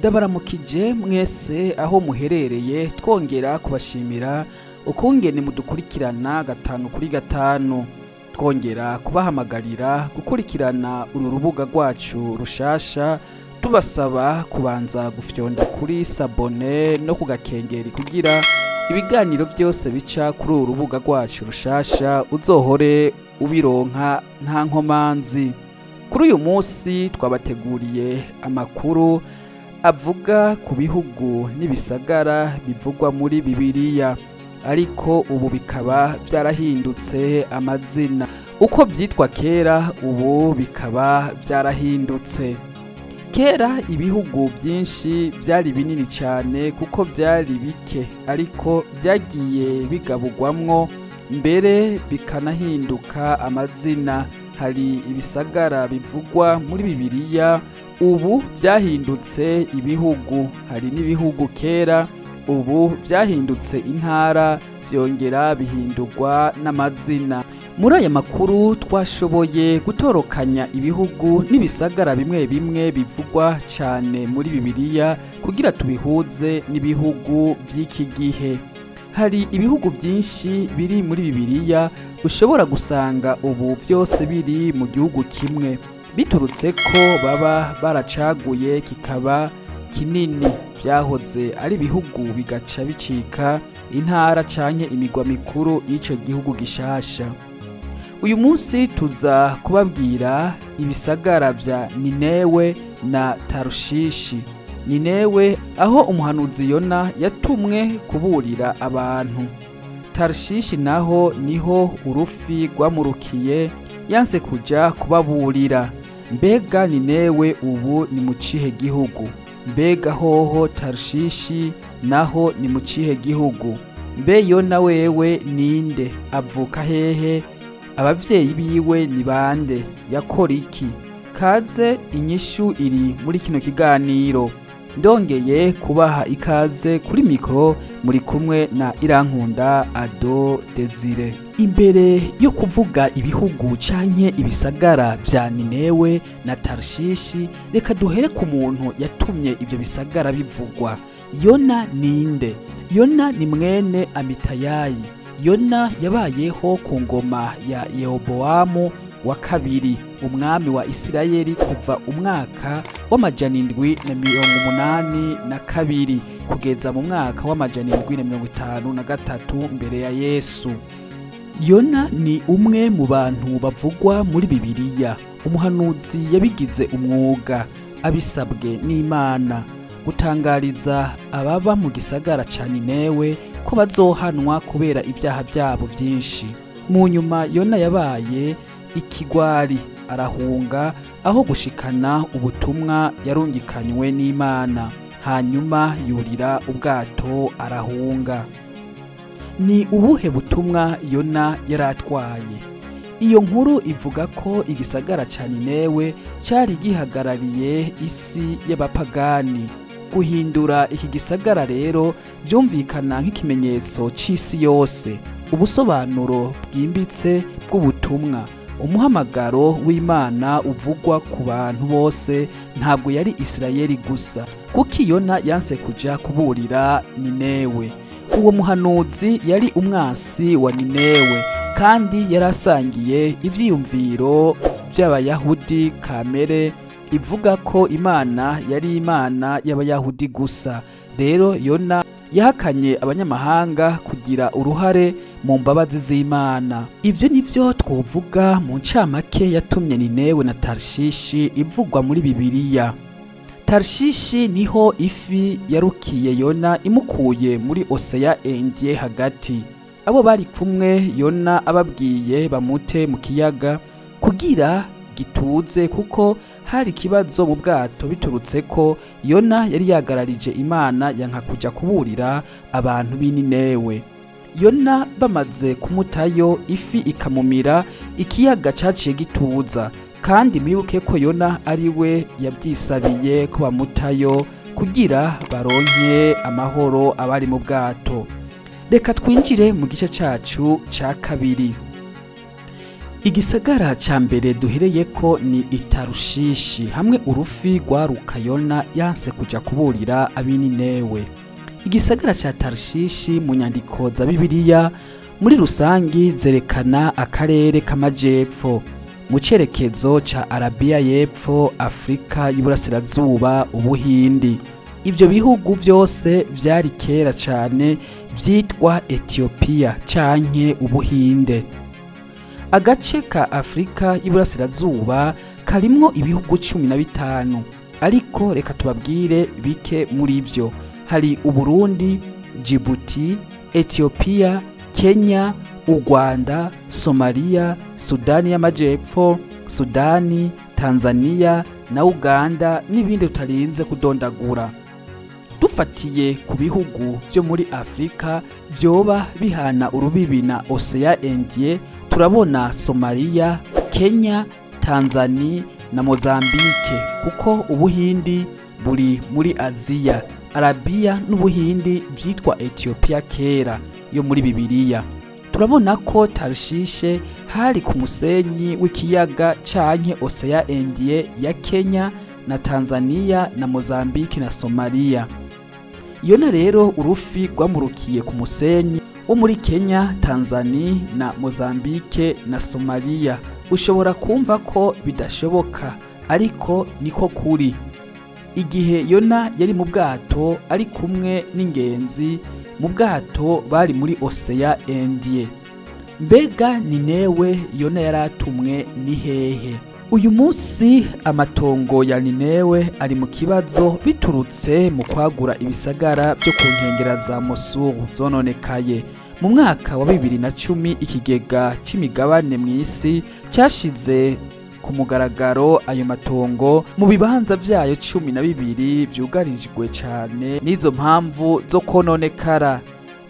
Ndabaramukije mwese aho muherereye, twongera kubashimira ukungene mudukurikirana gatanu kuri gatanu, twongera kubahamagarira gukurikirana uru rubuga rwacu rushasha, tubasaba kubanza gufyonda kuri s'abonner no kugakengeri kugira ibiganiro byose bica kuri uru rubuga rwacu rushasha uzohore ubironka nta nkomanzi. Kuri uyu munsi twabateguriye amakuru avuga ku bihugu n'ibisagara bivugwa muri Bibiliya, ariko ubu bikaba byarahindutse amazina. Uko byitwa kera ubu bikaba byarahindutse. Kera ibihugu byinshi byari binini cyane kuko byari bike, ariko byagiye bigabugwamwo mbere bikanahinduka amazina. Hari ibisagara bivugwa muri Bibiliya ubu byahindutse ibihugu, hari n'ibihugu kera ubu byahindutse intara, byongera bihindurwa n'amazina. Muri aya makuru twashoboye gutorokanya ibihugu n'ibisagara bimwe bimwe bivugwa cyane muri Bibiliya kugira tubihuze n'ibihugu by'iki gihe. Hari ibihugu byinshi biri muri Bibiliya ushobora gusanga ubu byose biri mu gihugu kimwe, biturutse ko baba baracaguye kikaba kinini. Byahoze ari ibihugu bigaca bicika intara canke imigwa mikuru y'ico gihugu gishasha. Uyu munsi tuza kubabwira ibisagara vya Ninewe na Tarushishi. Ninewe aho umuhanuzi Yona yatumwe kuburira abantu. Tarushishi naho niho urufi rwamurukiye yanse kuja kubaburira. Mbega Ninewe ubu ni mu cihe gihugu? Mbega hoho Tarushishi naho ni mu cihe gihugu? Mbe Yona wewe ninde? Avuka hehe? Abavyeyi biwe ni bande? Yakora iki? Kaze inyishu iri muri kino kiganiro. Ndongeye kubaha ikaze kuri mikro, muri kumwe na Irankunda Ado Desire. Imbere yo kuvuga ibihugu canke ibisagara vya Ninewe na Tarshishi, reka duhere ku muntu yatumye ibyo bisagara bivugwa. Yona ninde? Yona ni mwene Amitayayi. Yona yabayeho ku ngoma ya Yerobowamu wa kabiri, umwami wa Isirayeli, kuva umwaka wa 782 kugeza mu mwaka wa 753 mbere ya Yesu. Yona ni umwe mu bantu bavugwa muri Bibiliya, umuhanuzi yabigize umwuga abisabwe n'Imana gutangariza ababa mu gisagara ca Ninewe ko bazohanwa kubera ibyaha byabo byinshi. Mu nyuma Yona yabaye ikigwari, arahunga aho gushikana ubutumwa yarungikanywe n'Imana, hanyuma yurira ubwato arahunga. Ni ubuhe butumwa Yona yaratwaye? Iyo nkuru ivuga ko igisagara ca Ninewe cari gihagarariye isi y'abapagani. Guhindura iki gisagara rero byumvikana nk'ikimenyetso c'isi yose, ubusobanuro bwimbitse bw'ubutumwa. Umuhamagaro w'Imana uvugwa ku bantu bose, ntabwo yari Isirayeli gusa. Kuki Yona yanse kuja kuburira Ninewe? Uwo muhanuzi yari umwasi wa Ninewe kandi yarasangiye ivyiyumviro by'Abayahudi kamere ivuga ko Imana yari Imana y'Abayahudi gusa. Rero Yona yahakanye abanyamahanga kugira uruhare mu mbabazi z'Imana. Ibyo nivyo twovuga mu ncamake yatumye Ninewe na Tarshishi ivugwa muri Bibiliya. Tarshishi niho ifi yarukiye Yona imukuye muri Oseya Indie hagati. Abo bari kumwe Yona ababwiye bamute mu kiyaga kugira gituze, kuko hari ikibazo mu bwato biturutse ko Yona yari yagararije Imana yanka kuja kuburira abantu b'Ininewe. Yona bamaze kumutayo ifi ikamumira, ikiyaga caciye gituza. Kandi mwibuke ko Yona ari we yabyisabiye ko bamutayo kugira baronke amahoro abari mu bwato. Reka twinjire mu gice cacu ca kabiri. Igisagara ca mbere duhereyeko ni Itarushishi, hamwe urufi rwaruka Yona yanse kuja kuburira ab'Ininewe. Igisagara ca Tarushishi mu nyandiko za Bibiliya muri rusangi zerekana akarere k'amajepfo mu cerekezo ca Arabiya y'Epfo, Afrika y'Iburasirazuba, Ubuhindi. Ivyo bihugu vyose vyari kera cane vyitwa Ethiopia canke Ubuhinde. Agace ka Afrika y'Iburasirazuba karimwo ibihugu 15, ariko reka tubabwire bike muri vyo. Hari Uburundi, Djibouti, Ethiopia, Kenya, u Rwanda, Somalia, Sudani y'Amajepfo, Sudani, Tanzania na Uganda n'ibindi tutarinze kudondagura. Dufatiye ku bihugu vyo muri Afrika vyoba bihana urubibi na Ocean Indien, turabona Somalia, Kenya, Tanzania na Mozambique, kuko Ubuhindi buri muri Aziya. Arabiya n'Ubuhindi vyitwa Ethiopia kera yo muri Bibiliya. Turabona ko Tarshishe hari ku musenyi w'ikiyaga canke Ocean Indien ya Kenya na Tanzania na Mozambique na Somalia. Yona rero urufi rwamurukiye ku musenyi wo muri Kenya, Tanzania na Mozambique na Somalia. Ushobora kumva ko bidashoboka, ariko niko kuri. Igihe Yona yari mu bwato ari kumwe n'ingenzi mu bwato bari muri Ocean Indien. Mbega Ninewe Yona yaratumwe ni hehe? Uyu munsi amatongo ya Ninewe ari mu kibazo biturutse mu kwagura ibisagara byo ku nkengera za Mosul zononekaye. Mu mwaka wa 2010 ikigega c'imigabane mw'isi cashize ku mugaragaro ayo matongo mu bibanza vyayo 12 vyugarijwe cane n'izo mpamvu zo kononekara.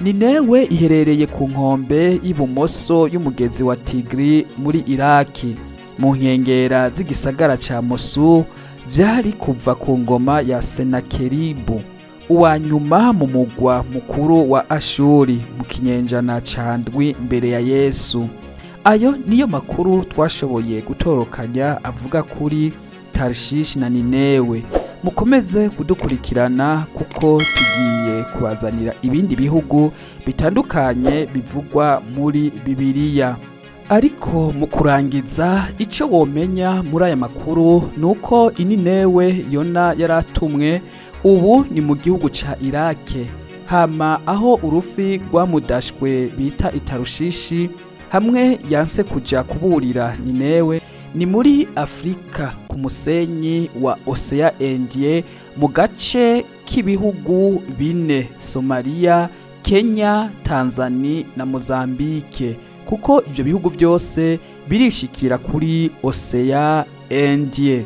Ninewe iherereye ku nkombe y'ibumoso y'umugezi wa Tigri muri Iraki, mu nkengera z'igisagara ca Mosul, vyari kuva ku ngoma ya Senakeribu, uwa nyuma mu mugwa mukuru wa Ashuri mu kinyenjana ca 7 mbere ya Yesu. Ayo niyo makuru twashoboye gutorokanya avuga kuri Tarshishi na Ninewe. Mukomeze kudukurikirana kuko tugiye kubazanira ibindi bihugu bitandukanye bivugwa muri Bibiliya. Ariko mu kurangiza, ico womenya muri aya makuru nuko Ininewe Yona yaratumwe ubu ni mu gihugu ca Irake, hama aho urufi rwamudashwe bita Itarushishi hamwe yanse kuja kuburira Ninewe ni muri Afrika ku musenyi wa Ocean Indien mu gace k'ibihugu bine: Somalia, Kenya, Tanzania na Mozambique, kuko ivyo bihugu byose birishikira kuri Ocean Indien.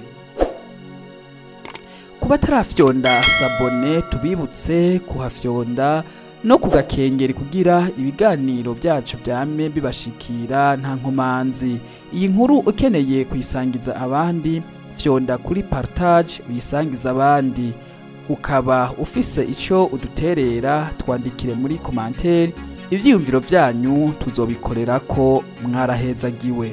Kuba tarafyonda sabone, tubibutse kuhafyonda no kugakengeri kugira ibiganiro byacu byame bibashikira nta nkomanzi. Iyi nkuru ukeneye kuyisangiza abandi, fyonda kuri partage uyisangiza abandi. Ukaba ufise ico uduterera, twandikire muri commentaire. Ivyiyumviro vyanyu tuzobikorerako. Mwarahezagiwe.